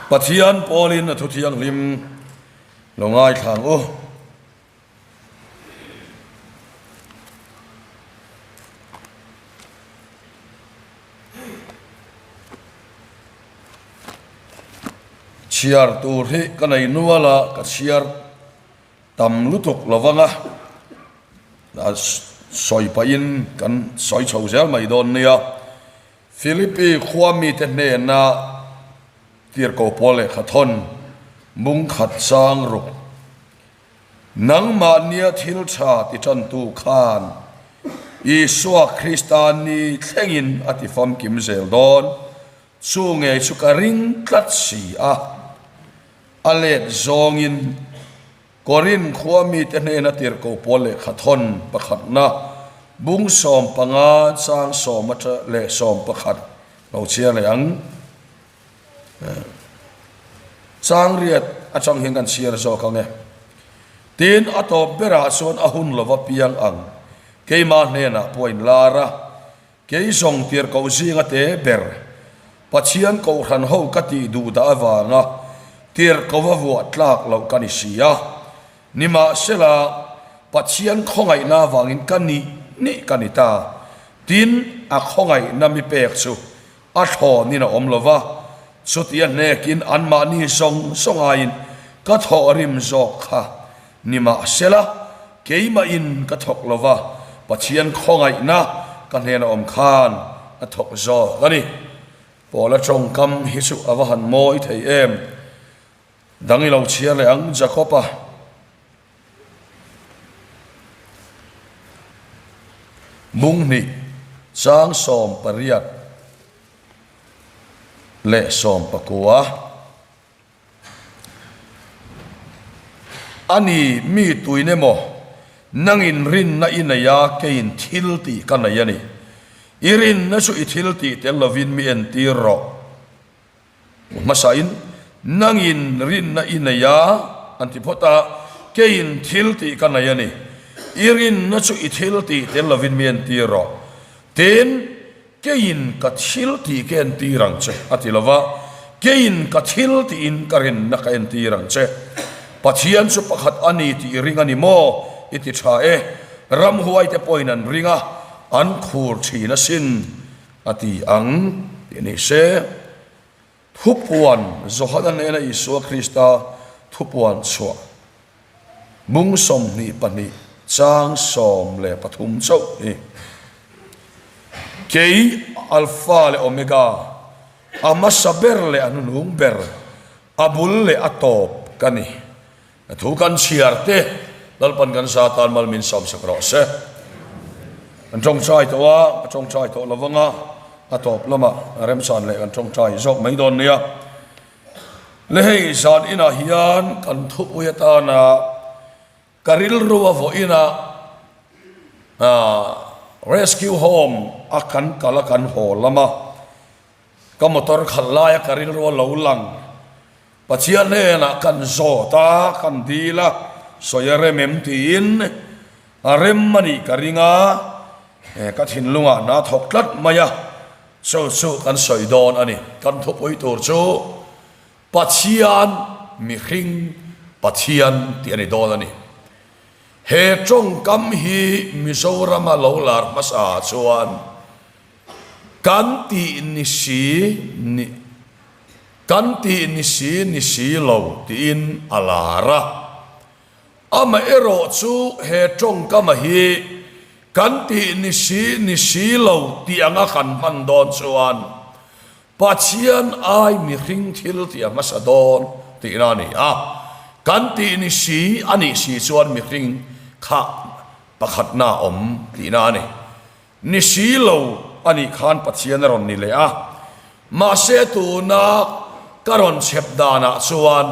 Pathian pawlin a thu thianghlim lo ngaithla ang u. Chhiar tur hi ka nei nual a, ka chhiar tam lutuk lo vang a, sawi pahin kan sawi chho zel mai dawn nia. Philippi khua mite hnena tirhkoh pawl lehkha thawn mung khat chang ruk. Nangmahnia thil tha ti tantu khan Isua Krista ni thlengin a ti famkim zel dawn. Chu ngei chu ka ring tlat si a. A let zawngin Korin khua mite hnena tirhkoh pawl lehkha thawn pakhatna bung 15 chang sawm ata leh 11 lo chhiar leh ang. Chang riat atang hian kan chhiar zawk ang e. Tin, a tawp berah chuan a hun lova piang ang keimah hnenah pawh a inlar a. Kei zawng tirhkoh zinga te ber, Pathian kohhran ho ka tih duh dah avanga tirhkoh a vuah tlak loh ka ni si a. Nimahsela, Pathian khawngaihna avangin ka nih nih ka ni ta. Tin, a khawngaihna mi pek chu a thlawnin a awm lo va, chutia hnekin anmahni zawng zawng aiin ka thawhrim zawk kha. Nimahsela, keimahin ka thawk lo va, Pathian khawngaihna ka hnena awm khan a thawk zawk a ni. Paula tawngkam hi chu a va han mawi thei em! Dang i lo chhiar leh ang, Jakob-a. Mung hnih, chang 18 leh 19. A ni, mi tuin emaw, nangin rinna i nei a, keiin thil tih ka nei a ni. I rinna chu i thil tih tel lovin mi entir rawh. Hmasain, nangin rinna i nei a, an ti phawt a, keiin thil tih ka nei a ni. I rinna chu i thil tih tel lovin mi entir rawh. Tin, Keiin ka thil tih ka entir ang che, a ti lo va, Keiin ka thil tiin ka rinna ka entir ang che. Pathian chu pakhat a ni tih i ring a ni maw? I ti tha e. Ramhuaite pawhin an ring a, an khur thin asin, a ti ang tih ni se. Thupuan, Johana hnena Isua Krista thupuan chhuah bung 22 chang 13 chauh hi, Kei Alpha leh Omega, a hmasa ber leh a hnuhnung ber, a bul leh a tawp ka ni. A thu kan chhiar te Lalpan kan za tan mal min sawmsak rawh se. Kan tawngtai tawh a, ka tawngtai tawh lo vang a, a tawp lamah remchan leh kan tawngtai zawk mai dawn nia. Le hei zan inah hian kan thupui atana ka rilru a vawiinah Rescue Home a kan kal a kan haw lama Ka motor khalh laia ka rilru a lo lang. Pathian hnenah kan zawt a, kan dil a, sawi a rem em tiin a rem a nih ka ring a, ka thinlungah hna thawk tlat mai a, chu chu kan sawi dawn a ni. Kan thupui tur chu Pathian mihring Pathian tih a ni dawn a ni. He tawngkam hi Mizorama lo lar hmasa chuan Kan tih ni si ni Kan tih ni si ni si lo tiin a lar a. Amaherawh chu he tawngkama hi kan tih ni si ni si lo tih anga kan hman dawn chuan Pathian ai mihring thil tih a hmasa dawn tihna a ni a. Kan tih ni si a nih si chuan mihring kha pakhatna a awm tihna a ni. Ni si lo a nih khan Pathian a rawn ni leh a, mahse tuna ka rawn chhep danah chuan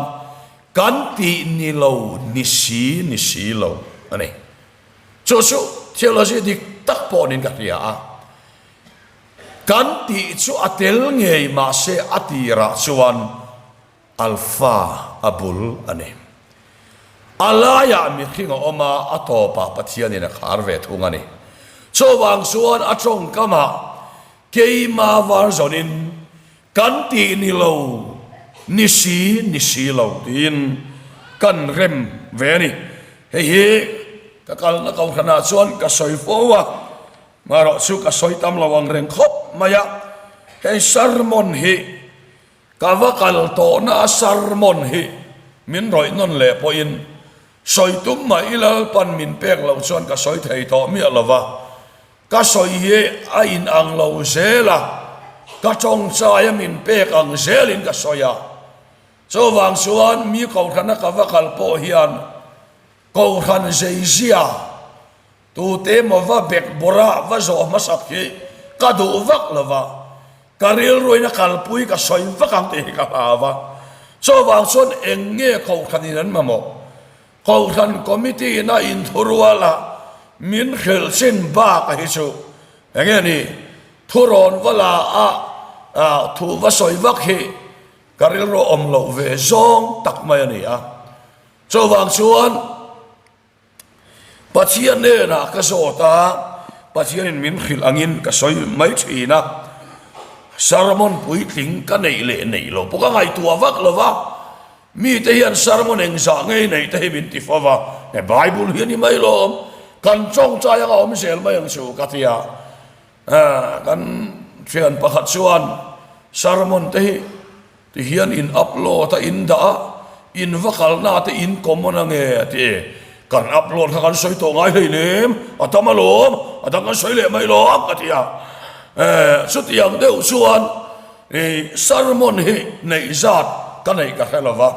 kan tih ni lo ni si ni si lo a ni. Chu chu theology dik tak pawh niin ka hria a. Kan tih chu a tel ngei mahse a tirah chuan Alpha a bul a ni. A laiah mihring a awm a, a tawpah Pathianin a khar ve thung a ni. Chuvang chuan a tawngkamah keima var zawnin kan tih ni lo. Ni si, ni si lo tiin kan rem ve a ni. Hei hi ka kalna kohhranah chuan ka sawi fo a, marawh chu ka sawi tam lo ang reng khawp mai a. Hei sermon hi ka va kal tawhna a sermon hi min rawih nawn leh pawhin sawi tum mah i Lalpan min pek loh chuan ka sawi thei tawh miah lo va. Ka sawi hi a inang lo zel a, ka tawngchai a min pek ang zelin ka sawi a. Chuvang chuan mi kohhrana ka va kal pawh hian kohhran zeizia tute emaw va bek bawrh a va zawh hmasak hi ka duh vak lo va, ka rilruin a kalpui ka sawi vak ang tih hi ka hlau a. Chuvang chuan eng nge kohhranin an mamawh? Kohhran Committee in a inthurual a, min hrilh chin bak a hi chu eng nge ni, thurawn va la a thu va sawi vak hi ka rilru awm loh ve zawng tak mai a ni a. Chuvang chuan Pathian hnenah ka zawt a, Pathianin min hrilh angin ka sawi mai thin a, sermon puitling ka neih leh neih loh pawh ka ngaihtuah vak lo va, Mite hian sermon engzah ngei neih te hi min ti fo va, he Bible hi a ni mai lawm, kan tawngtai anga awm zel mai ang chu ka ti a. Kan thian pakhat chuan sermon te hi ti hian in upload a, in dah a, in va kalna te in common ange a ti. Kan upload kha kan sawi tawh ngai hleinem, a tam alawm, a dang kan sawi leh mai lawm ka ti a. Chutiang deuh chuan I sermon hi neih zat ka neih ka hre lo va,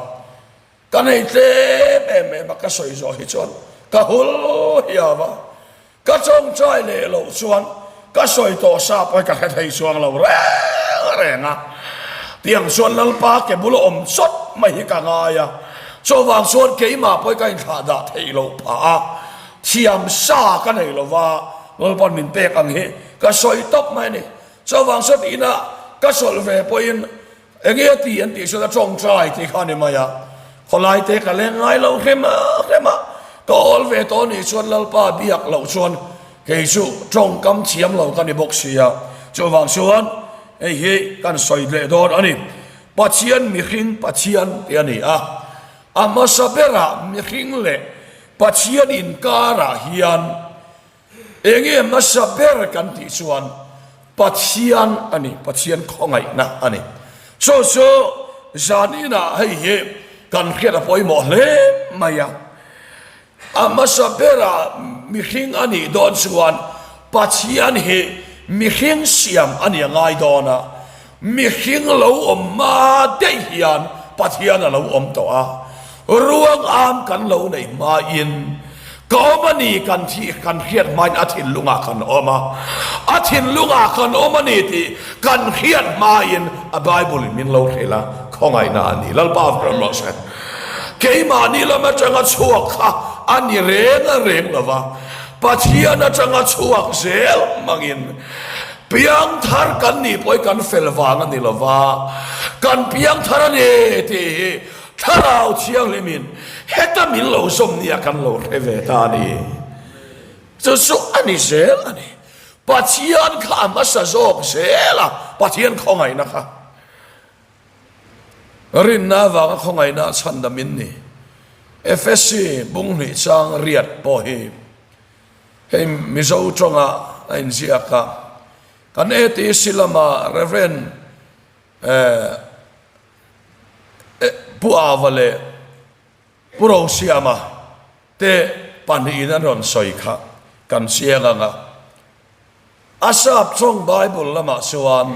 ka nei tlem em em a, ka sawi zawh hi chuan ka hul hiau a, ka tawngtai leh loh chuan ka sawi tawh sa pawh hi ka hre thei chuang lo reng reng a, tiang chuan Lalpa ke bula awm chawt mai hi ka ngai a, chuvang chuan keimah pawh hi ka inthlah dah theih loh phah a, thiam sa ka nei lo va, Lalpa'n min pek ang hi ka sawi tawp mai a ni. Chuvang sawn ina ka sawlh ve pawhin enge a ti an tih chuan a tawngtai tih kha a ni mai a, khawlai te ka leng ngai lo hrem hrem a, ka awl ve tawh anih chuan Lalpa biak loh chuan kei chu tawngkam thiam lo ka ni bawk si a, chuvang chuan hei hi kan sawi leh dawn a ni. Pathian mihring Pathian tih a ni a, a hmasa berah mihring leh Pathian inkarah hian Enge hmasa ber kan tih chuan Pathian a ni, Pathian khawngaihna a ni. Chu chu zaninah hei hi kan hriat a pawimawh hle mai a. A hmasa berah mihring a nih dawn chuan Pathian hi mihring siam a ni a ngai dawn a. Mihring lo awm hma daih hian Pathian a lo awm tawh a, ruang am kan lo neih hmain ka awm a ni kan thih kan hriat hmain a thinlungah kan awm a, a thinlungah kan awm a ni tih kan hriat hmain a Bible in min lo hrilh a, khawngaihna a ni. Lalpa ram rawh se. Keimahni lam atanga chhuak kha a ni reng a reng lo va, Pathian atanga chhuak zel hmangin Piangthar kan nih pawh hi kan fel vang a ni lo va, kan piangthar a ni tih hi Thlarau Thianghlimin heta min lo zawm nia kan lo hre ve ta a ni. Chu chu a ni zel a ni. Pathian kha a hmasa zawk zel a, Pathian khawngaihna kha. Rinna avanga khawngaihna a chhandam in ni. Efesi bunghnih chang riat pawh hi Hei Mizo tawnga a inziak a, kan ATC lama Rev. Pu Ava leh Pu Rosiama te pahnihin an rawn sawi kha kan chiang ang a. A sap tawng Bible lamah chuan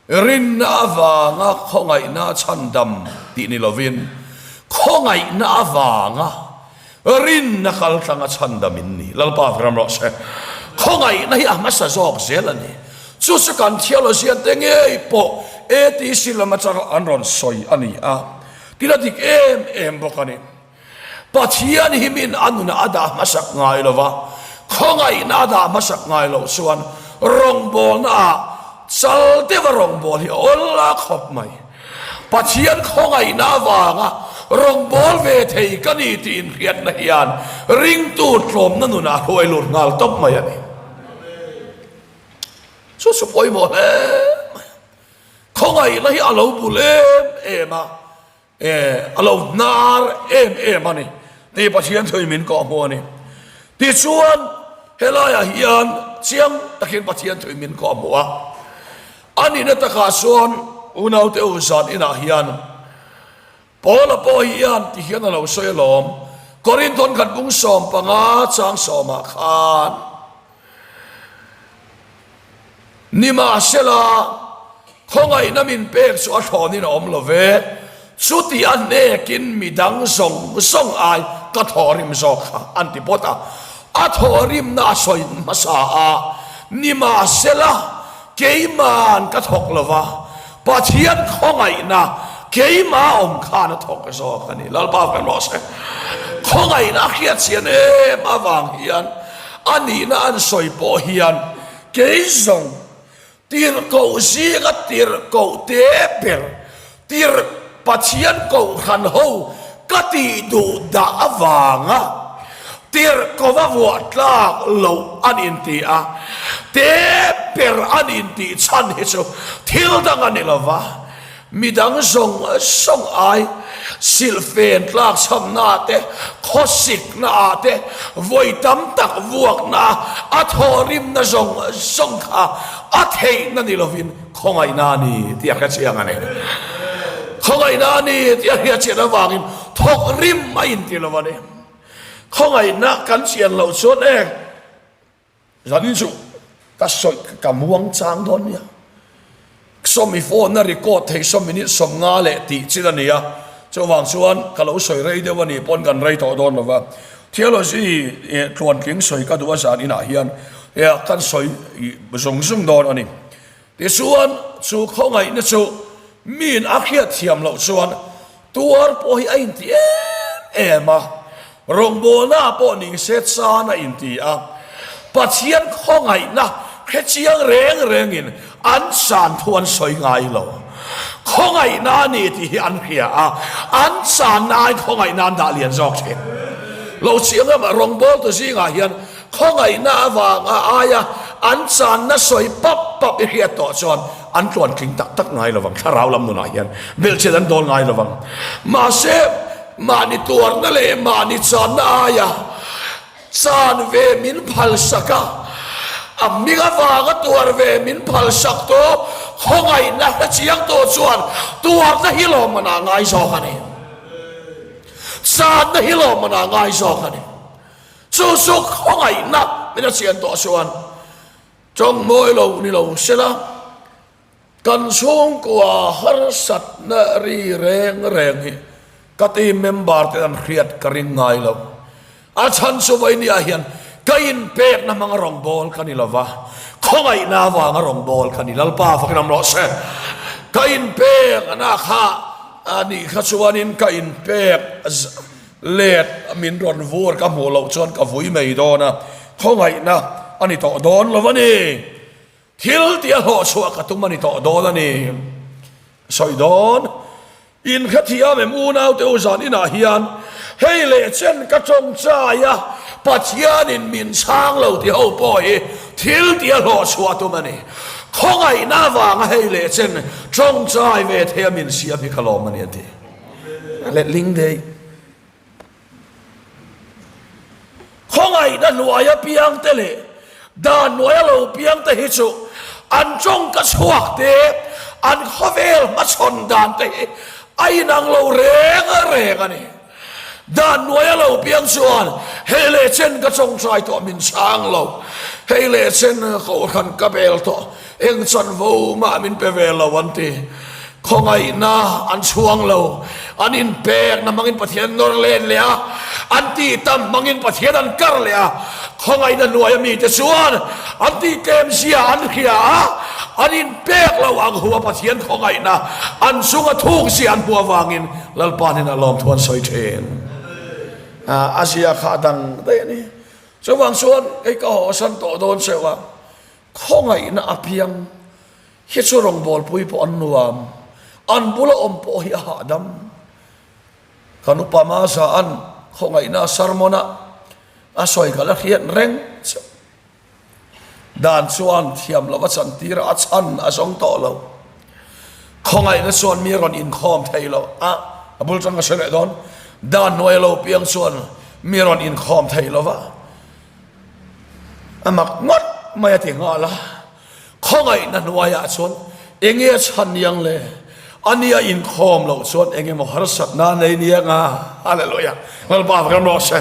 Rinna avanga khawngaihna chhandam tih ni lovin, khawngaihna avanga rinna kaltlanga chhandam in ni. Lalpa ram rawh se. Khawngaihna hi a hmasa zawk zel a ni. Chu chu kan theologian te ngei pawh ATC lam atanga an rawn sawi a ni a, tin a dik em em bawk a ni. Pathian hi min a nunah a dah hmasak ngai lo va, khawngaihna a dah hmasak ngai loh chuan rawngbawlnaah chal deuha rawngbâwl hi a awl a khawp mai. Pathian khawngaihna avanga rawngbâwl ve thei ka ni tih inhriatna hian ringtu tlawmna nunah a hruai lut nghal tawp mai a ni. Chu chu pawimawh hle mai. Khawngaihna hi a lo bul em em a, a lo hnar em em a ni tih Pathian thui min kawh hmu a ni. Tichuan, helaiah hian chiang takin Pathian thui min kawh hmu a. A nihna takah chuan unaute u zan inah hian Paula pawh hian ti hian a lo sawi alawm, Korinthon khat bung 15 chang sawmah khan, Nimahsela, khawngaihna min pek chu a thlawnin a awm lo ve, chuti a hnekin mi dang zawng zawng ai ka thawhrim zawk kha an ti phawt a. A thawhrimna a sawi hmasa a, Nimahsela, keiman ka thawk lo va, Pathian khawngaihna keimah awm khan a thawk zawk a ni. Lalpa fel rawh se. Khawngaihna a hriat chian em avang hian a nihna an sawi pawh hian kei zawng tirhkoh zinga tirhkoh te ber tir Pathian kohhran ho ka tih duh dah avanga tirhkova vuah tlak loh an inti a, te ber an intih chhan hi chu thil dang a ni lo va, midang zawng zawng ai silhfen tlak chhamna te, khawsikna ah te, vawi tam tak vuakna a thawhrimna zawng zawng kha a theihna ni lovin Khawngaihna a ni tih a hre chiang a ni. Khawngaihna a ni tih a hriat chian avangin thawk rim a inti lo a ni. Khawngaihna kan chian loh chuan e, zanin chu ka sawi ka muang chang dawn nia. Sawmi phone a record thei sawmi minute 50 leh tih chin a ni a, chuvang chuan ka lo sawi rei deuh a nih pawn kan rei tawh dawn lo va. Theology tluantling sawi ka duh a zan inah hian kan sawi zung zung dawn a ni. Tichuan, chu khawngaihna chu miin a hriat thiam loh chuan tuar pawh hi a inti em em a, rawngbawlna pawh ni se chan a inti a. Pathian khawngaihna hre chiang reng rengin an chan thu an sawi ngai lo. Khawngaihna a ni tih hi an hria a, an channa aiin khawngaihna an dah lian zawk thin. Lo chiang em a, rawngbawltu zingah hian Khawngaihna avanga aia an channa sawi pap pap i hriat tawh chuan an tluan tling tak tak ngai lovang, thlarau lam nunah hian belhchian an dawl ngai lovang. Mahse, mahni tuarna leh mahni channa aia chan ve min phalsak a, a hming avanga tuar ve min phalsak tawh khawngaihna hre chiang tawh chuan tuarna hi lawmmanah ngai zawk a ni. Channa hi lawmmanah ngai zawk a ni. Chu chu khawngaihna min a chian tawh chuan tawng mawi lo ni lo sela, kan chhungkua harsatna ri reng reng hi ka team member ten an hriat ka ring ngai lo. A chhan chu vawinia hian ka inpekna hmanga rawngbâwl ka ni lo va, khawngaihna avanga rawngbâwl ka ni. Lalpa fakin awm rawh se. Ka inpekna kha a nih kha chuanin ka inpek Let min rawn vur ka hmuh loh chuan ka vui mai dawn a, khawngaihna a ni tawh dawn lo a ni. Thil tih a hlawh chhuah ka tum a ni tawh dawn a ni. Sawi dawn, In hrethiam em unaute u zan inah hian hei leh chen ka tawngtai a, Pathianin min chhang lo ti ho pawh hi thil tih a hlawh chhuah tum a ni. Khawngaihna avanga hei leh chen tawngtai ve thei a min siam hi ka lawm a ni a ti. A letling daih. Khawngaihna hnuaia piangte leh dan hnuaia lo piangte hi chu an tawngka chhuak te, an khawvel hmachhawn dan te hi a inang lo reng reng a ni. Dan hnuaia lo piang chuan hei leh chen ka tawngtai tawh min chhang lo, hei leh chen kohhran ka bel tawh, Eng chanvo mah min pe ve lo an ti. Khawngaihna an chhuang lo. An inpekna hmangin Pathian nawr len leh a, an tih tam hmangin Pathian an kar leh a. Khawngaihna hnuaia mite chuan an tih tlem zia an hria a, an inpek lo ang hu a Pathian khawngaihna an chunga thuk zia an hmuh avangin Lalpa hnenah lawmthu an sawi thin. A zia kha a dang daih a ni. Chuvang chuan kei ka hawsan tawh dawn cheuh a. Khawngaihna a piang hi chu rawngbawlpui pawh an nuam, an bula awm pawh hi a hahdam. Kan upa Maza an khawngaihna a sermon a, a sawi ka la hriat reng chu. Dan chuan thiam lova chantir a, a chhan a zawng tawh lo. Khawngaihna chuan mi rawn inkhawm thei lo a, a bul tang ka hre leh dawn. Dan hnuaia lo piang chuan mi rawn inkhawm thei lo va, a mak ngawt mai a ti nghal a. Khawngaihna hnuaiah chuan enge a chhan niang le? A nia inkhawm loh chuan eng emaw harsatna a nei niang a. Hallelujah! Lalpa va kan rawh se.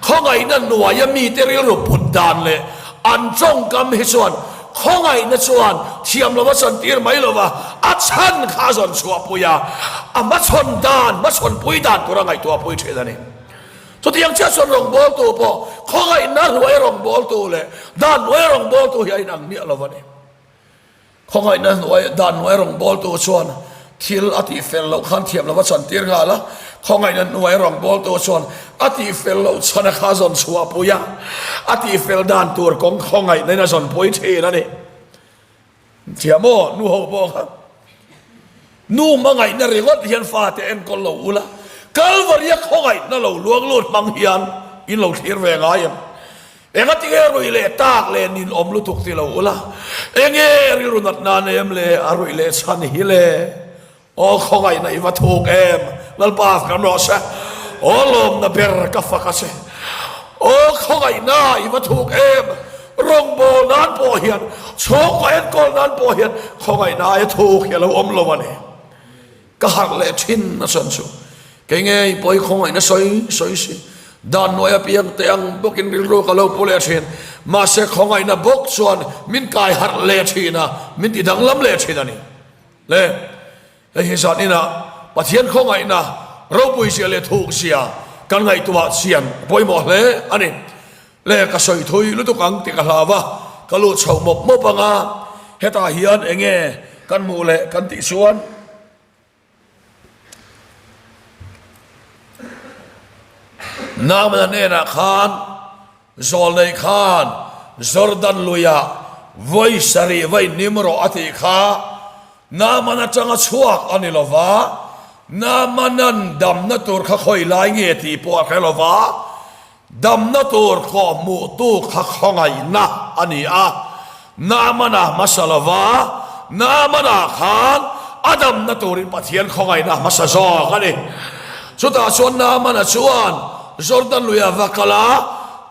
Khawngaihna hnuaia mite rilru put dan leh an tawngkam hi chuan khawngaihna chuan thiam lova chantir mai lova a chhan kha a zawn chhuahpui a, a hmachhawn dan, hmachhawnpui dan tura ngaihtuahpui thin a ni. Chutiang chiah chuan rawngbawltu pawh khawngaihna hnuaia rawngbawltu leh dan hnuaia rawngbawltu hi a inang miah lo a ni. Khawngaihna hnuai dan hnuaia rawngbawltu chuan thil a tihfel loh khan thiam lova chantir nghal a, khawngaihna hnuaia rawngbawltu chuan a tihfel loh chhan a kha zawn chhuahpui a, a tihfel dan tur kawng khawngaihna in a zawnpui thin a ni. Thiam aw, nu ho pawh kha. Nu hmangaihna ringawt hian fate enkawl lo ula, Kalvaria khawngaihna lo luang lut hmang hian in lo thlir ve ngai em? Engatinge ruih leh tak leh nin awm lutuk ti lo ula, enge rilru nat nan em le a ruih leh chhan hi le? Aw khawngaihna i va thuk em, Lalpa kan rawh se. Aw lawmna ber ka fak a che. Aw khawngaihna i va thuk em, rawngbâwl nan pawh hian, chhungkaw enkawl nan pawh hian khawngaihna aia thuk hi a lo awm lo a ni. Ka harh leh thin a chuan chu. Kei ngei pawh i khawngaihna sawi sawi si. Dan hnuai apiang te ang bawkin rilru ka lo pu leh thin. Mahse khawngaihna bawk chuan min kai harh leh thin a, min ti danglam leh thin a ni. Le, hei hi zan inah Pathian khawngaihna ropui zia leh thuk zia kan ngaihtuah chian a pawimawh hle a ni. Le, ka sawi thui lutuk ang tih ka hlau a, ka lut chho mawp mawp ang a, hetah hian eng nge kan hmuh leh kan tih chuan, Naamana hnenah khan Zawlnei khan Jordan luiah vawi sarih va inhnim rawh a tih kha Naaman atanga chhuak a ni lo va, Naamanan damna tur kha khawi lai nge tih pawh a hre lo va, Damna tur kawhhmuhtu kha khawngaihna a ni a, Naamana hmasa lova, Naamana khan a damna turin Pathian khawngaihna hmasa zawk a ni. Chutah chuan Naamana chuan Jordan lui a va kal a,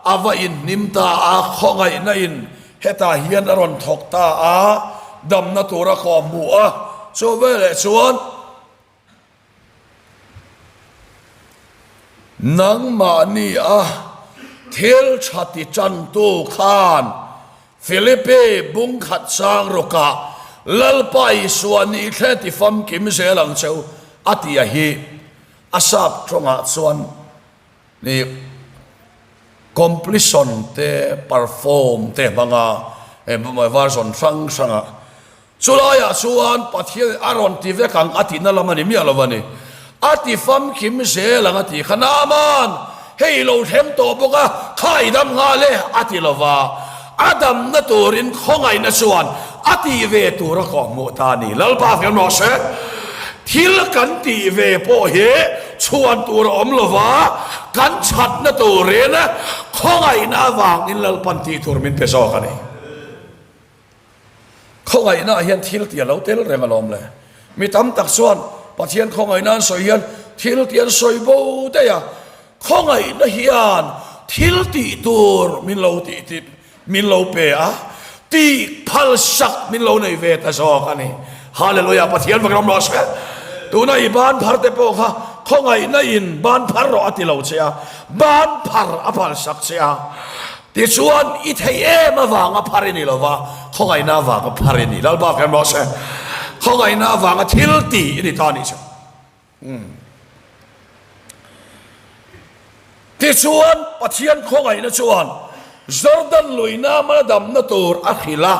a va inhnim ta a, khawngaihna in hetah hian a rawn thawk ta a, damna tur a kawhhmuh a, chu veleh chuan, Nangmahni a thil tha ti tantu khan Philipi bungkhat chang rukah Lalpa Isua ni thle ti famkim zel ang cheu a ti a hi a sap tawngah chuan ni completion te perform te hmanga version hrang hrangah Chulaiah chuan Pathian a rawn ti vek ang a tihna lam a ni miah lo a ni. A ti famkim zel ang a ti kha. Naaman, hei i lo thleng tawh bawk a, kha i dam nghal e a ti lo va. A damna turin khawngaihna chuan a tih ve tur a kawhhmuh ta a ni. Lalpa fiam rawh se. Thil kan tih ve pawh hi chhuan tur a awm lo va, kan chhatna turin khawngaihna avangin Lalpan tih tur min pe zawk a ni. Khawngaihna ah hian thil tih a lo tel reng alawm le. Mi tam tak chuan Pathian khawngaihna an sawi hian thil tih an sawi bo daih a. Khawngaihna hian thil tih tur min lo tih tih min lo pe a, tih phalsak min lo nei ve ta zawk a ni. Hallelujah Pathian vak ram rawh se. Tuna i ban phar te pawh kha khawngaihna in ban phar rawh a ti lo che a, ban phar a phalsak che a. Tichuan, i theih em avanga phar i ni lo va, khawngaihna avanga phar i ni. Lalpa kan rawh se. Khawngaihna avanga thil ti i ni ta a nih chu. Tichuan, Pathian khawngaihna chuan Jordan lui Naamana damna tur a hrilh a.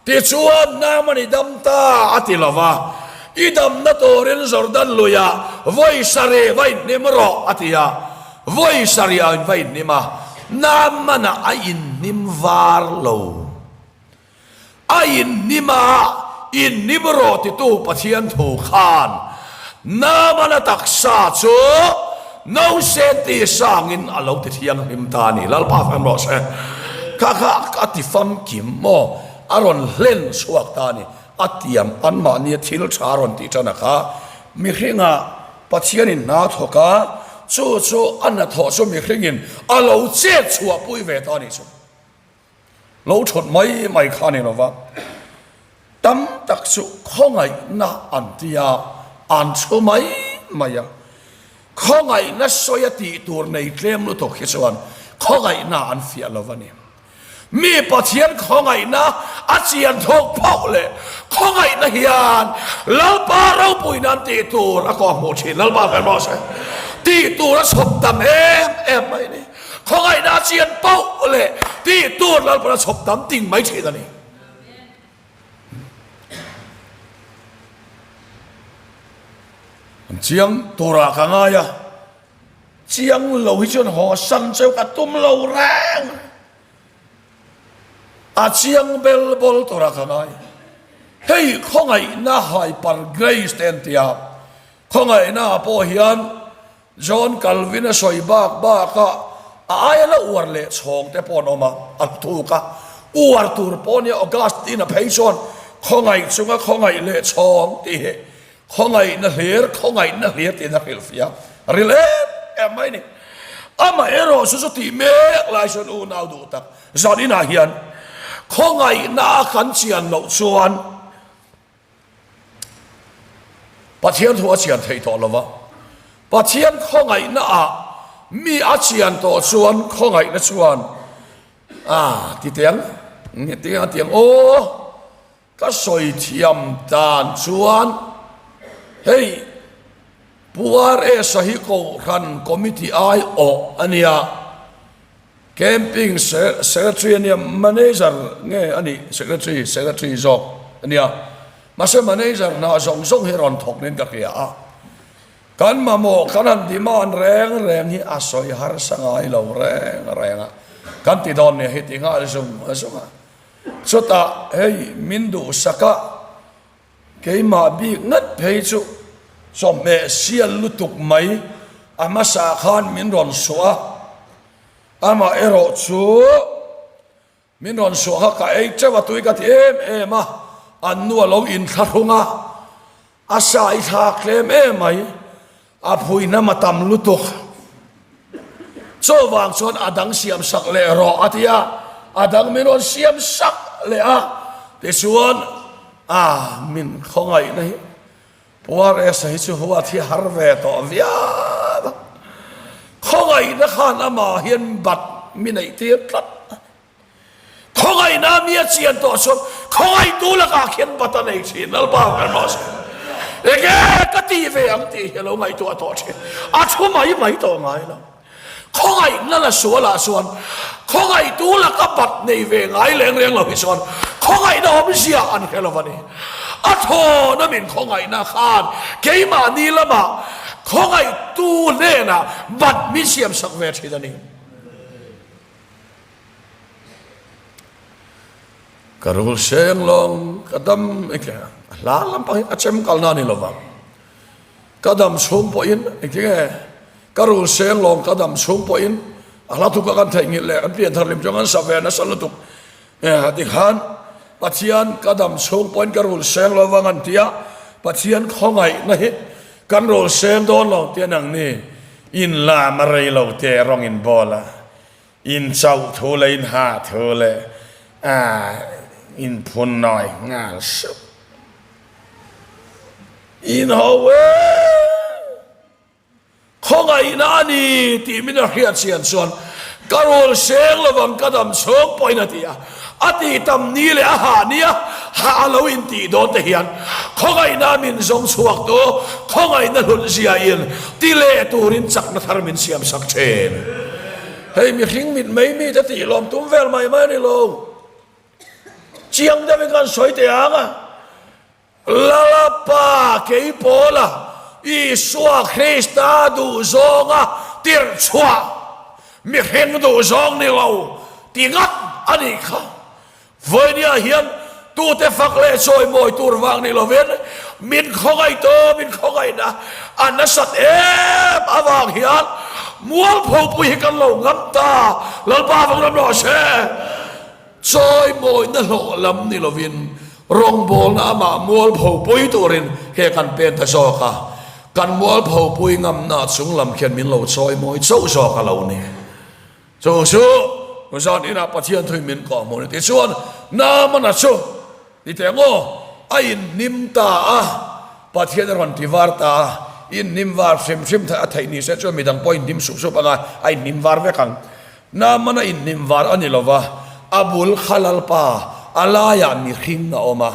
Tichuan, Naaman i dam ta a ti lo va, I damna turin Jordan luiah vawi sarih va inhnim rawh a ti a. Vawi sarih a va inhnim a, Naamana a inhnim var lo. A inhnim a, inhnim rawh titu Pathian thu khan Naamana taksa chu Nausen ti sangin a lo ti thianghlim ta a ni. Lalpa fam rawh se. Kha kha a ti famkim maw? A rawn hlen chhuak ta a ni. A tiam anmahnia thil tha a rawn tih tan a kha. Mihringah Pathianin hna a thawk a, chu chu a hnathawh chu mihringin a lo chet chhuahpui ve ta a nih chu. Lo thawt mai mai kha a ni lova, tam tak chu khawngaihna an ti a, an chhu mai mai a. Khawngaihna sawi a tih tur nei tlem lutuk hi chuan khawngaihna an fiah lo a ni. Mi Pathian khawngaihna a chian thawk phauh leh khawngaihna hian Lalpa ropui nan tih tur a kawhhmuh thin. Lalpa hmel rawh se. Tih tur a chhawp tam em em mai a ni. Khawngaihna a chian pauh leh tih tur Lalpan a chhawp tam ting mai thin a ni. An chiang turah ka ngai a, chiang lo hi chuan haw san cheu ka tum lo reng. A chiang bel bawl turah ka ngai. Hei khawngaihna hyper grace te an ti a, khawngaihna pawh hian John Calvin a sawi bak bak a, a aia la uar leh chhawng te pawh an awm a, a thuk a, uar tur pawh nia Augustine a phei chuan khawngaih chunga khawngaih leh chhawng tih hi khawngaihna hlir khawngaihna hlir tiin a hrilhfiah a ril em em mai a ni. Amaherawh chu chutih mek lai chuan unau duh tak zan inah hian khawngaihna a kan chian loh chuan Pathian thu a chian theih tawh lo va, Pathian khawngaihna ah mi a chian tawh chuan khawngaihna chuan a ti teng nge teng a tiang aw ka sawi thiam dan chuan hei Pu RS-a hi Kohhran Committee aiawh a nia. Camping Secretary a nia, Manager nge a nih? Secretary, Secretary zawk a nia. Mahse Manager hna zawng zawng hi rawn thawk niin ka hria a. Kan mamawh kan han demand reng reng hi a sawi harsa ngai lo reng reng a. Kan ti dawn nia hi ti nghal zung zung a. Chutah hei min duhsak a, keimah bik ngat phei chu chawhmeh sial lutuk mai a hmasa khan min rawn suah a. Amah erawh chu min rawn suah kha ka ei teuh a, tui ka ti em em a, an nu a lo inthlahrung a, a sa i thlak tlem em mai, a phui hnam a tam lutuk. Chuvang chuan a dang siam sak leh rawh a ti a, a dang min rawn siam sak leh a, tichuan a min khawngaihna hi Puaresa hi chu huat hi har ve tawh viau a, khawngaihna khan amah hian bat mi neih tir tlat a, khawngaihna mi a chian tawh chuan khawngaihtu lakah khian bat a nei thin, Lalpa hmel rawh se. Enge ka tih ve ang tih hi a lo ngaihtuah tawh thin, a thu mai mai tawh ngai lo. Khawngaihna la sualah chuan khawngaihtu laka bat nei ve ngai leng reng lo hi chuan khawngaihna awmzia an hre lo a ni. A thawna min khawngaihna khan keimahni lamah khawngaihtu hnenah bat min siamsak ve thin a ni. Ka rul seng lawng ka dam enge a hla lampang hi a chem kalna a ni lo vang. Ka dam chhung pawhin engtinge ka rul seng lawng ka dam chhung pawhin a hla thuk a kan theihnghilh leh kan pianthar lim chuan kan sa ve nasa lutuk tikhan Pathian ka dam chhung pawhin ka rul seng lo vang an ti a, Pathian khawngaihna hi kan rul seng dawn lo tih a nang ni in lam a rei lo te rawng in bawl a in chauh thu leh in hah thu leh in phun nawi nghal sup. In ho e! Khawngaihna a ni tih min a hriat chian chuan ka rul seng lovang ka dam chhung pawhin a ti a. A tih tam ni leh a hah nia hah a lo intih dawn te hian khawngaihna min zawng chhuak tu khawngaihna hlut zia in ti leh turin chakna thar min siam sak thin. Hei mihring mit mai mi te tih lawm tum vel mai mai a ni lo. Chiang deuhin kan sawi teh ang a. Lalapa kei Paula, Isua Krista duhzawnga tirh chhuah, mihring duhzawng ni lo ti ngat a nih kha. Vawinia hian tute fak leh chawimawi tur vang ni lovin min khawngaih tawh, min khawngaihna a nasat em avang hian mualphopui hi kan lo ngam ta. Lalpa vang ram rawh se. Chawimawina hlawh lam ni lovin. Rawngbawlna amah mualpho pui turin ke kan pen ta zawk a, kan mualpho pui ngamna chunglam khian min lo chawi mawi chauh zawk a lo ni. Chu chu zan inah Pathian thuin min kawh hmuh a ni. Tichuan, Naamana chu ni teh maw a inhnim ta a, Pathian a rawn ti var ta a, inhnim var hrim hrim a theih ni se chuan midang pawh inhnim sup sup anga a inhnim var vek ang. Naamana inhnim var a ni lo va, a bul kha Lalpa, a laiah mihring a awm a.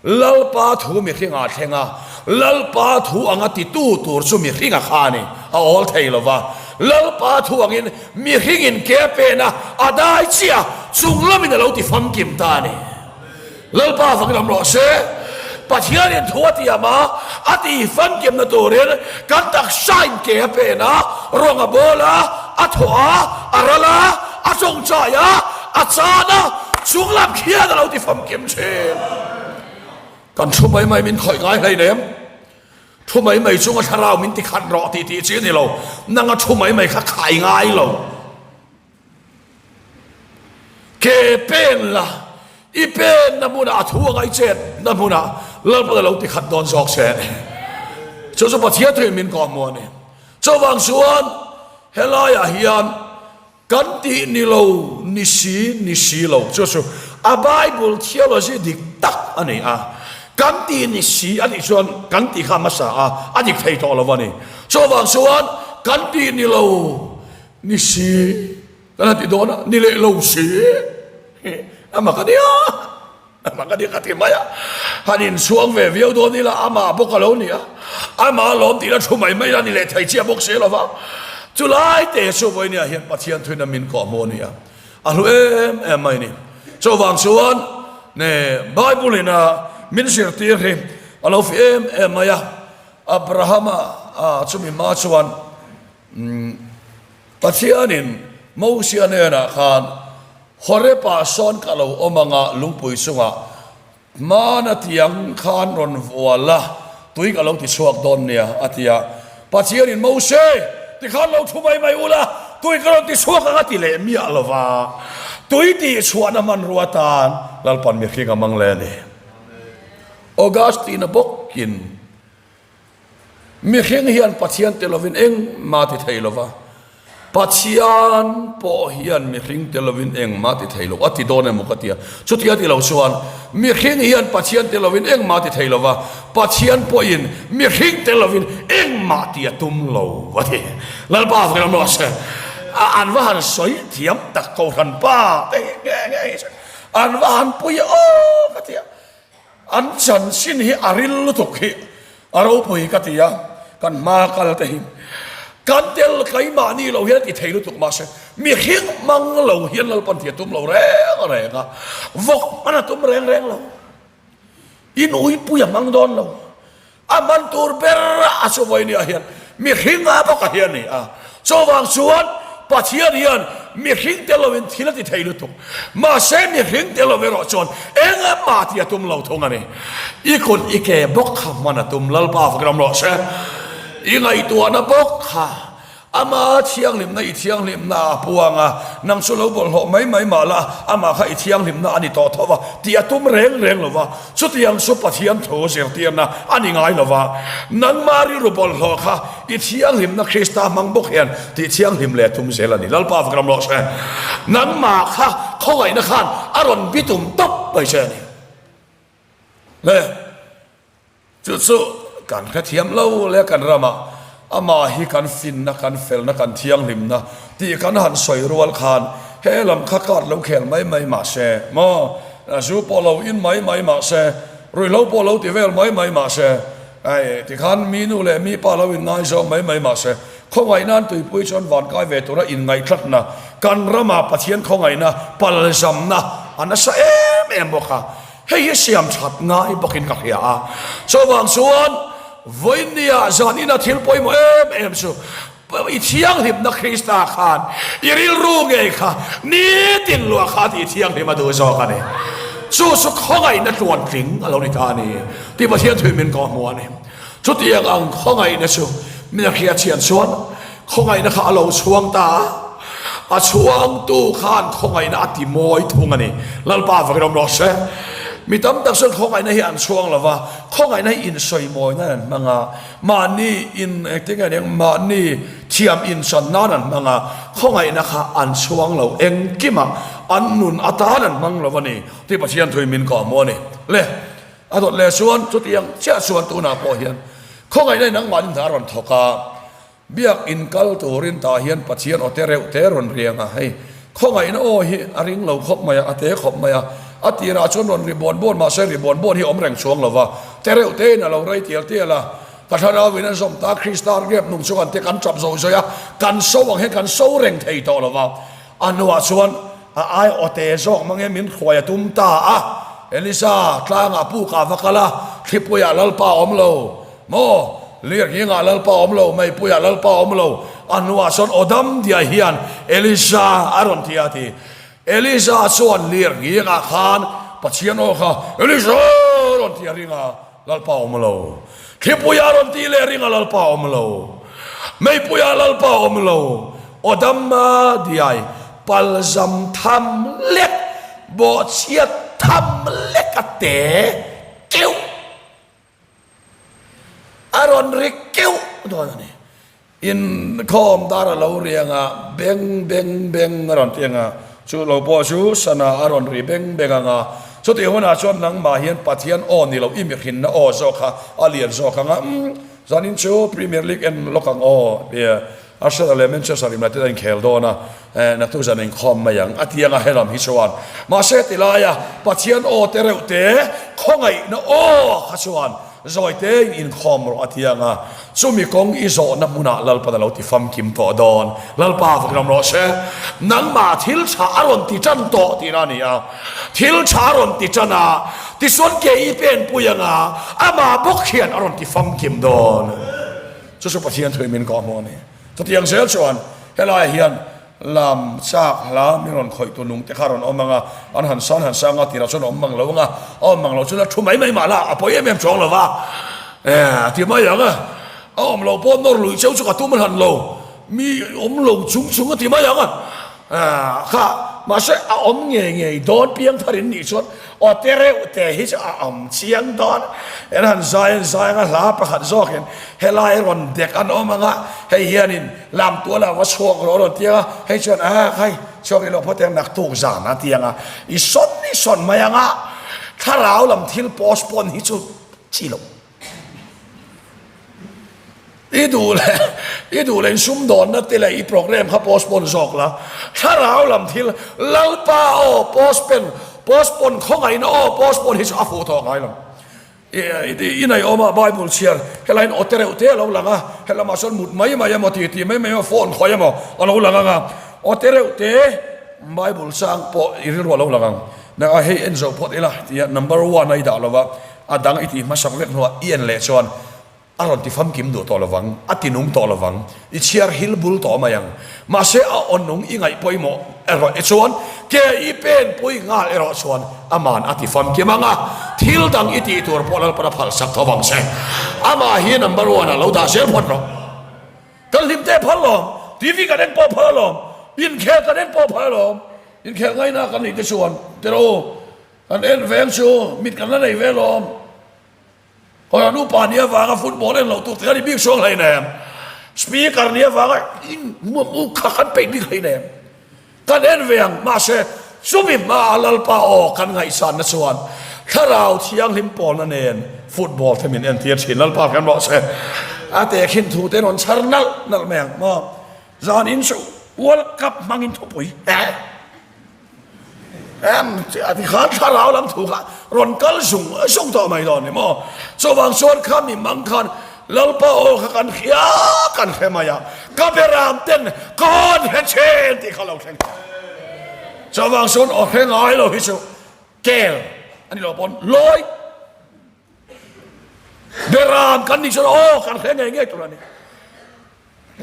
Lalpa thu mihring ah thleng a, Lalpa thu anga titu tur chu mihring a kha a ni, a awl thei lo va. Lalpa thu angin mihringin ke a pen a, a dai chiah a, chung lamin a lo ti famkim ta a ni. Lalpa fak lam rawh se. Pathianin thu a tiam a, a ti famkimna turin kan taksain ke a pen a, rawng a bawl a, a thawh a, a ral a, a tawngtai a, a chan a, chung lam khian a lo ti famkim thin. Kan thu mai mai min khawih ngai hleinem. Thu mai mai chunga thlarau min ti khat rawh tih tih chi a ni lo. Nanga thu mai mai kha khai ngai lo. Ke pen la, i penna hmunah a thu a ngaihchet na hmunah Lalpan a lo ti khat dawn zawk che a ni. Chu chu Pathian thuin min kawhhmuh a ni. Chuvang chuan helaiah hian kan tih ni lo, ni si, ni si lo chu chu a Bible theology dik tak a ni a. Kan tih ni si a nih chuan kan tih kha hmasa a, a dik thei tawh lo a ni. Chuvang chuan kan tih ni lo, Ni si, kan han ti dawn a, ni leh lo si, a mak a nia, a mak a nia ka ti mai a, han inchhuang ve viau dawn ila amah bawk a lo ni a, amah lawm tihna thu mai mai la ni leh thei chiah bawk si lo va, chulai te chu vawinia hian Pathian thuina min kawh hmuh a ni a, a hlu em em mai a ni. Chuvang chuan ne Bible in a min zirtir hi a lo fi em em mai a, Abrahama chumi hma chuan Pathianin Mosia hnenah khan, Horeb-ah sawn ka lo awm anga lungpui chungah hmana tiang khan rawn vual la, tui ka lo ti chhuak dawn nia, a ti a. Pathianin Mose, tikhan lo thu mai mai ula, tui ka rawn ti chhuak ang a ti leh miah lo va. Tui tihchhuahna hmanrua atan Lalpan mihring a mang leh a ni. Augustine-a bawkin Mihring hian Pathian tel lovin engmah ti thei lova, Pathian pawh hian mihring tel lovin engmah ti thei lo a ti dawn emaw ka ti a. Chutia ti lo chuan mihring hian Pathian tel lovin engmah ti thei lova, Pathian pawhin mihring tel lovin engmah ti a tum lo a ti. Lalpa vek lam rawh se. An va han sawi thiam tak Kohhran pa te hi nge nge hi an va han pui aw ka ti a. An chanchin hi a ril lutuk hi a ropui ka ti a, kan hma kal te hi kan tel keimahni lo hian a ti thei lutuk mahse mihring hmang lo hian Lalpan ti a tum lo reng reng a, vawk hman a tum reng reng lo, in uipui a hmang dawn lo. A hman tur ber a chu vawinia hian mihring a bawk a hi a ni a. Chuvang chuan Pathian hian mihring tel lovin thil a ti thei lutuk. Mahse mihring tel lo erawh chuan engmah tih a tum lo thung a ni. I kut i ke bawk kha hman a tum Lalpa fak ram rawh se. I ngaihtuahna bawk kha Ama thianghlimna i thianghlimna a puang a, nang chu lo bawlhhlawh mai mai mah la, amah kha i thianghlimna a ni tawh tho va tih a tum reng reng lo va, chutiang chu Pathian thu zirtirna a ni ngai lo va, nangma rilru bawlhhlawh kha i thianghlimna Krista hmang bawk hian tih thianghlim leh tum zel a ni. Lalpa vak ram rawh se. Nangmah kha khawngaihna khan a rawn bitum tawp mai che a ni. Le. Chu chu kan hrethiam lo leh kan ramah amah hi kan finna, kan felna, kan thianghlimna tih kan han sawi rual khan he lam kha card lo khel mai mai mah se maw, zu pawh lo in mai mai mah se, ruihhlo pawh lo ti vel mai mai mah se, hei tikhan mi nu leh mi pa lo inngaizawng mai mai mah se, khawngaihna an tuipui chuan van kai ve tura inngaihthlatna kan ramah Pathian khawngaihna palzamna a nasa em em bawk a. Hei hi siam that ngai bawkin ka hria a, chuvang chuan vawinia zanina thil pawimawh em em chu i thianghlimna Krista khan i rilru ngei kha nitin luah kha tih thianghlim a duh zawk a ni. Chu chu khawngaihna tluantling a lo ni ta a ni tih Pathian thui min kawh hmuh a ni. Chutiang ang khawngaihna chu min a hriat chian chuan khawngaihna kha a lo chhuang ta a, a chhuangtu khan khawngaihna a ti mawi thung a ni. Lalpa vakin awm rawh se. Mi tam tak chuan khawngaihna hi an chhuang lo va, khawngaihna hi insawimawi nan an hmang a, mahni in engtin nge aniang mahni thiam inchan nan an hmang a, khawngaihna kha an chhuang lo engkimah an nun atan an hmang lo a ni tih Pathian thuin min kawhhmuh a ni. Le, a dawt leh chuan chutiang chiah chuan tunah pawh hian khawngaihna in nangmahni hna a rawn thawk a, Biak in kal turin tah hian Pathian aw te reuh te rawn riang a, hei khawngaihna aw hi a ring lo khawp mai a, a te khawp mai a, a tirah chuan rawn ri buan buan mahse ri buan buan hi a awm reng chuang lo va, te reuh tein a lo rei tial tial a, ka thlarau in an zawm ta Krista riap nung chu kan te kan tap zawih zawih a, kan so ang hian kan so reng thei tawh lo va, a hnuah chuan a ai aw te zawk mange min hruai a tum ta a, Elisa tlangah pukah va kal a, thlipuiah Lalpa a awm lo. Maw? Lirnghingah Lalpa awm lo, meipuiah Lalpa awm lo, a hnuah chuan aw dam diai hian Elisa a rawn ti a ti. Elisa chuan lirnghingah khan Pathian aw kha Elisa a rawn ti a ring a, Lalpa awm lo. Thlipuiah a rawn ti leh ring a, Lalpa awm lo. Meipuiah Lalpa awm lo, aw dam diai palzam tham lek, bawhchhiat tham lek a te keuh. A rawn ri keuh dawn a ni. Inkhawm dar a lo ri ang a, beng beng beng a rawn ti ang a, chu lo pawh chu sana a rawn ri beng beng ang a. Chutih hunah chuan nangmah hian Pathian aw ni lo i mihrinna aw zawk kha a lian zawk ang a, umm, zanin chu Premier League en lawk ang aw tia Arsenal leh Manchester United a inkhel dawn a, naktuk zan inkhawm mai ang a ti ang a helam hi chuan. Mahse ti laia Pathian aw te reuh te khawngaihna aw kha chuan zawi tein inkhawm rawh a ti ang a, chumi kawng i zawhna hmunah Lalpan a lo ti famkim tawh dawn. Lalpa vak ram rawh se. Nangmah thil tha a rawn ti tan tawh tihna a ni a, thil tha a rawn ti tan a, tichuan ke i penpui ang a, amah bawk hian a rawn ti famkim dawn. Chu chu Pathian thui min kawh hmuh a ni. Chutiang zel chuan helaiah hian lam chak hla min rawn khawih tu nung te kha rawn awm ang a, an han san han sang a, tirah chuan a awm mang lo ang a, a awm mang lo chuan a thu mai mai mah la, a pawi em em chuang lo va, e a ti mai ang a, a awm lo pawh nawr luih cheu chu ka tum hlan lo, mi awm lo chung chung a ti mai ang a. Kha, mahse a awm ngei ngei dawn piang thar in nih chuan aw te reuh te hi chu a awm chiang dawn. En han zai an zai anga hla pakhat zawkin helai rawn dek an awm anga hei hianin lam tualah va chhuak rawh a rawn ti anga hei chuan a khai chhuak ilo phawt ang naktuk zan a ti anga i sawn i sawn mai anga thlarau lam thil postpone hi chu chi loh. I duh leh i duh leh sumdawnna te leh i program kha postpone zawk la, thlarau lam thil Lalpa aw postpen postpone khawngaihna aw postpone hi chu a fuh tawh ngai lo. I nei awm a Bible chhiar helaiin aw te reuh te a lo lang a, helamah chuan mut mai mai emaw ti ti mai mai emaw phone khawi emaw a lo lang ang a, aw te reuh te Bible chang pawh i rilru a lo lang ang. Nangah hei en zo phawt ila tia number one a i dah lo va, A dang i tih hmasak vek hnuah i en leh chuan a rawn ti famkim duh tawh lovang, a ti nung tawh lovang, i chhiar hil bul tawh mai ang. Mahse a aw nung i ngaih pawimawh erawh e chuan ke i pen pui nghal erawh chuan aman a ti famkim ang a, thil dang i tih tur pawh Lalpan a phalsak tho vang che. Amah hi number one ah lo dah zel phawt rawh. Kan hlim teh phal lawm, TV kan en pawh phal alawm, inkhel kan en pawh phal alawm, inkhel ngaina kan nih te chuan tiraw u. Kan en veng chu mit kan la nei ve lawm. Hawi an upa nia vanga football en loh tur te kan i bik chuang hlei nem. Speaker nia vanga in mu kha kan peih bik hlei nem. Kan en ve ang mahse chumi hma a Lalpa aw kan ngaihsanna chuan Thlarau Thianghlim pawlna nen football te min entir thin. Lalpa kan rawh se. A tehkhin thu te rawn chhar nalh nalh mai ang maw. Zan in chu World Cup hmangin thupui. Em a ti khan thlarau lam thu kha rawn kal zung zung tawh mai dawn ni maw? Chuvang chuan kha mi mang khan Lalpa aw kha kan hria kan hre mai a, ka beram ten kawn hre chen tih kha lo thleng tawh. Chuvang chuan aw hre ngai lo hi chu kel a ni lo pawn lawi beram kan nih chuan aw kan hre ngei ngei tur a ni.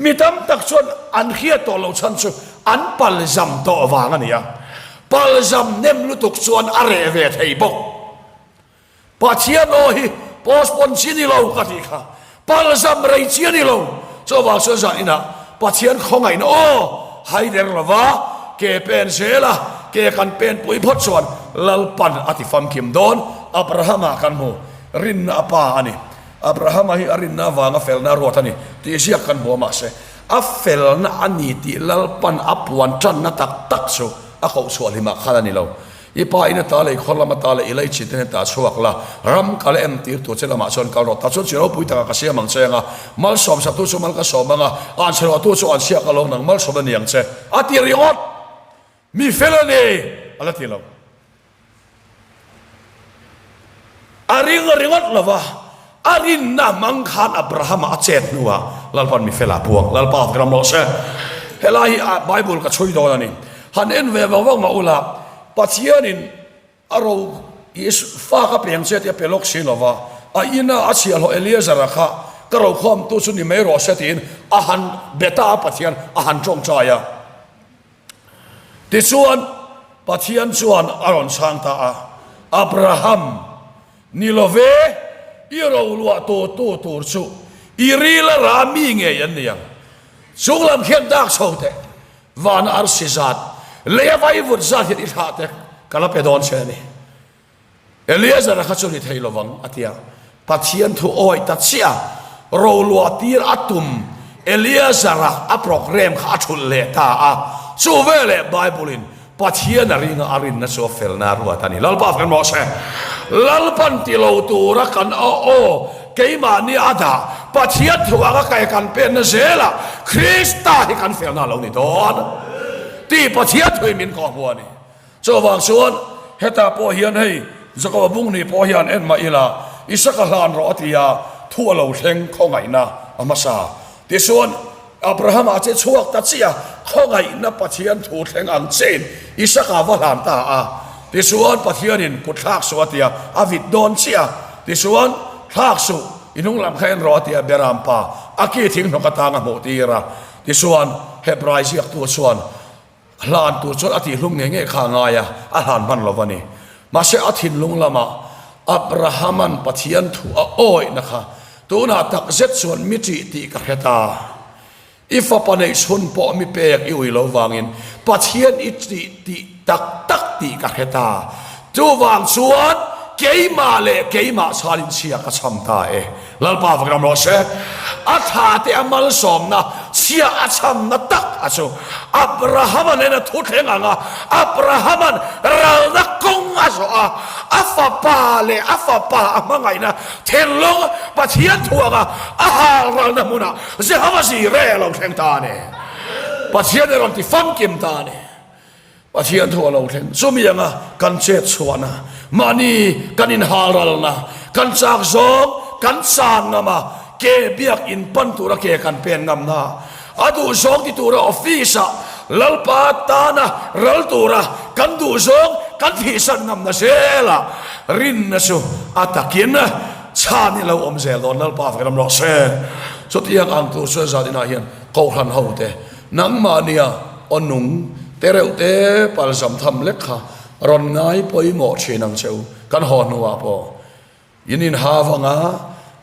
Mi tam tak chuan an hriat tawh loh chhan chu an palzam tawh vang a ni a, palzam nem lutuk chuan a reh ve thei bawk. Pathian aw hi postpone chi ni lo ka tih kha, palzam rei chi a ni lo. Chuvang chuan zan inah Pathian khawngaihna aw hai der lova ke pen zel a, ke kan pen pui phawt chuan. Lalpan a ti famkim dawn. Abrahama kan hmu, rinna a pa a ni. Abrahama hi a rinna avanga felna a ruat a ni tih ziak kan hmu a, mahse a felna a ni tih Lalpan a puan tanna tak tak chu a koh chhuah hlimah khan a ni lo. I pa in ata leh i khawr lam ata leh i lei chin ten hetah chhuak la, ram kal em tir tur che lamah chuan kal rawh. Tah chuan chi ropui takah ka siam ang che anga, malsawm saktu chu mal ka sawm anga, an chhe rawhtu chu an chhiak alawng nang malsawm a ni ang che a ti ringawt. Mi fel a ni a la ti lo. A ring ringawt lo va, a rinna hmang khan Abrahama a chet hnuah Lalpan mi fela puang. Lalpa ram rawh se. Helai hi a Bible ka chhui dawn a ni. Han en ve vang vang mah ula, Pathianin a ro fa ka peng che tih a pe lawk si lo va, a ina a chhiahhlawh Eleazara kha ka rokhawmtu chu ni mai rawh se tiin a han be ta a, Pathian a han tawngtai a. Tichuan, Pathian chuan a rawn chhang ta a, Abraham, ni lo ve, i roluah tu tu tur chu i ril a ra mi ngei an ni ang. Chung lam khian dak chho teh, vana arsi zat, lei a vaivut zat hian i thlah te ka la pe dawn che a ni. Eleazara kha chu ni thei lovang, a ti a. Pathian thu awih ta chiah a, roluah tir a tum Eleazara a program kha a thulh leh ta a. Chu veleh Bible-in Pathian a ringa a rinna chu a felna a ruat a ni. Lalpa fak emaw se, Lalpan ti lo tura kan aw aw keimahni a dah Pathian thu anga kai kan penna zelah Krista hi kan felna a lo ni dawn tih Pathian thuin min kawhhmuh a ni. Chuvang chuan hetah pawh hian hei Jakoba bung ni pawh hian en mah ila Isaka hlan rawh a ti a, thu a lo thleng khawngaihna a hmasa. Tichuan Abrahama che chhuak ta chiah a, khawngaihna Pathian thu thleng ang chein Isaka va hlan ta a. Tichuan Pathianin kut thlak suh a ti a, a vit dawn chiah a. Tichuan thlak suh, i hnung lam kha en rawh a ti a, Beram pa a ki thing hnawk atang a hmuh tir a. Tichuan Hebrai ziaktu chuan Hlan tur chuan a tihhlum ngei ngei kha a ngai a, a hlan hman lo va ni. Mahse a thinlung lamah Abrahama'n Pathian thu a awihna kha tunah tak zet chuan mi ṭih tih ka hre ta. I fapa neih chhun pawh mi pek i ui lo vangin Pathian i ṭih tih tak tak tih ka hre ta. Chuvang chuan keimah leh keimah chhalin chhia ka chham ta e. Lalpa va ram rawh se. A thla te a malsawmna chhia a chhamna tak a chu Abrahama nena thu thleng ang a, Abrahama'n ralna kawng a zawh a, a fapa leh a fapa a hmangaihna thinlung Pathian thu anga a hal ralna hmunah Jehova Jireh a lo thleng ta a ni. Pathian a rawn ti famkim ta a ni. Pathian thu a lo thleng. Chumi anga kan chet chhuahna, mahni kan inhalralna, kan chak zawng kan chan ngam a, ke biak in pan tura ke kan pen ngamna, a duh zawng ti tura office-ah Lalpa tana ral tura kan duh zawng kan thihsan ngamna zelah rinna chu a takin chhan i lo awm zel dawn. Lalpa fak ram rawh se. Chutiang ang tur chuan zan inah hian Kohhran hote Nangmahnia aw nung te reuh te palzam tham lek kha rawn ngai pawimawh thin ang che u. Kan haw hnuah pawh in inha vang a,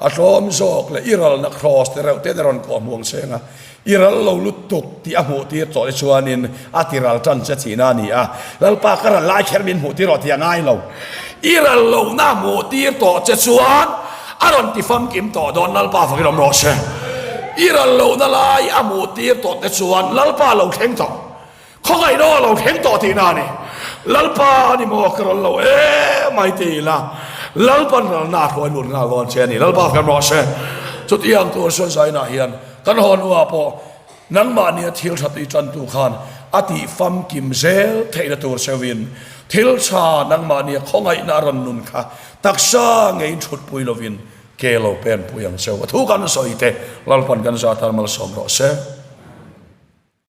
a tlawm zawk leh i ralna kraws te reuh te te rawn kawh hmuh ang che anga i ral lo lutuk tih a hmuh tir tawh te chuanin a ti ral tan che tihna a ni a. Lalpa ka ral lai kher min hmuh tir rawh tih a ngai lo. I ral lohna hmuh tir tawh che chuan a rawn ti famkim tawh dawn Lalpa fakin awm rawh se. I ral lohna lai a hmuh tir tawh te chuan Lalpa lo thleng tawh, khawngaih naw a lo thleng tawh tihna a ni. Lalpa a ni maw ka ral lo emai ti ila Lalpan ralna a hruai lut nghal dawn che a ni. Lalpa fakin awm rawh se. Chutiang tur chuan Zainah hian kan haw hnuah pawh Nangmahnia thil tha tui tantu khan a tih famkim zel theihna tur cheuhin thil tha nangmahnia khawngaihna a rawn nun kha taksa ngeiin thutpui lovin ke lo penpui ang cheu. A thu kan sawi te Lalpan kan zah tan malsawm rawh se.